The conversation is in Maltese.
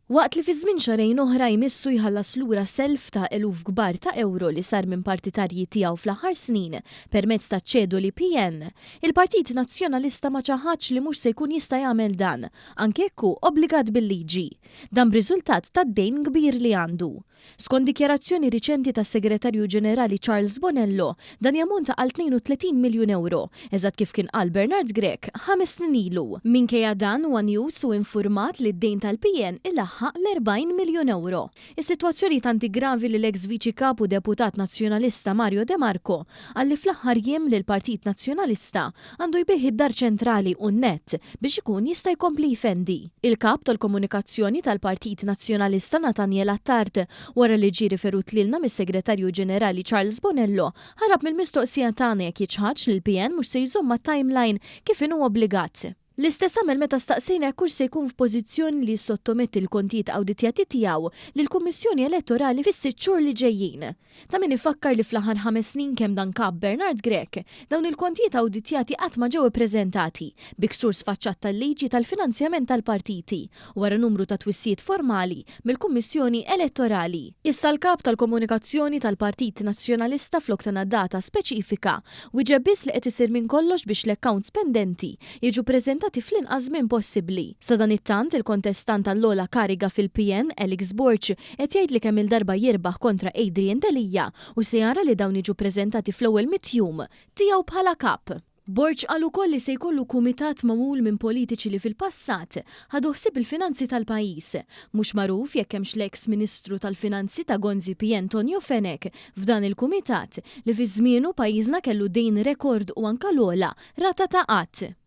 Waqt li fi żmien xahrejn oħra jmissu jħallas lura self ta' eluf kbar ta' ewro li sar minn partitarji tiegħu fl-aħħar snin permezz taċ-ċedoli PN, il-Partit Nazzjonalista ma ċaħadx li mhux se jkun jista' jagħmel dan, anke jekk hu obbligat bil-liġi. Dan b'riżultat tad-dejn kbir li għandu. Skont dikjarazzjoni riċenti tas-Segretarju Ġenerali Charles Bonello, dan jammonta għal 32 miljun ewro, eżatt kif kien qal Bernard Grech ħames snin ilu. Minkejja dan, one News hu infurmat li d-dejn tal-PN ilaħħaq l-40 miljun ewro. Is-sitwazzjoni tant hi gravi li l-eks Viċi Kap u Deputat Nazzjonalista Mario De Marco qal li fl-aħħar jiem li l-Partit Nazzjonalista għandu jbigħ id-Dar Ċentrali u n-NET biex ikun jista' jkompli jfendi. Il-Kap tal-Komunikazzjoni tal-Partit Nazzjonalista Nathaniel Attard, wara li ġie riferut lilna mis-Segretarju Ġenerali Charles Bonello, ħarab mill-mistoqsija tagħna jekk jiċħadx li l-PN mhux se jżomm mat-timeline kif inhu obbligat. L-istess għamel meta staqsejna jekk hux se jkun f'pożizzjoni li jissottometti l-kontijiet awditjati tiegħu lill-Kummissjoni Elettorali fis-sitt xhur li ġejjin. Ta' min ifakkar li fl-aħħar ħames snin kemm dan Kap Bernard Grech, dawn il-kontijiet awditjati qatt ma ġew ippreżentati, bi ksur sfaċċat tal-liġi tal-finanzjament tal-partiti, wara numru ta' twissijiet formali mill-Kummissjoni Elettorali. Issa l-Kap tal-Komunikazzjoni tal-Partit Nazzjonalista flok tana data speċifika, wieġeb biss li qed isir minn kollox biex l-accounts pendenti jiġu ppreżentati fl-inqas żmien possibbli. Sadanittant, il-kontestant għall-ogħla kariga fil-PN, Alex Borg, qed jgħid li kemm-il darba jirbaħ kontra Adrian Delia u se jara li dawn jiġu ppreżentati fl-ewwel mitt jum tiegħu bħala Kap. Borg qal ukoll li se jkollu kumitat magħmul minn politiċi li fil-passat ħadu ħsieb il-finanzi tal-pajjiż. Mhux magħruf jekk hemmx l-eks Ministru tal-Finanzi ta' Gonzi PN Tonio Fenech f'dan il-kumitat li fi żmienu pajjiżna kellu dejn rekord u anka l-ogħla rata ta' qgħad.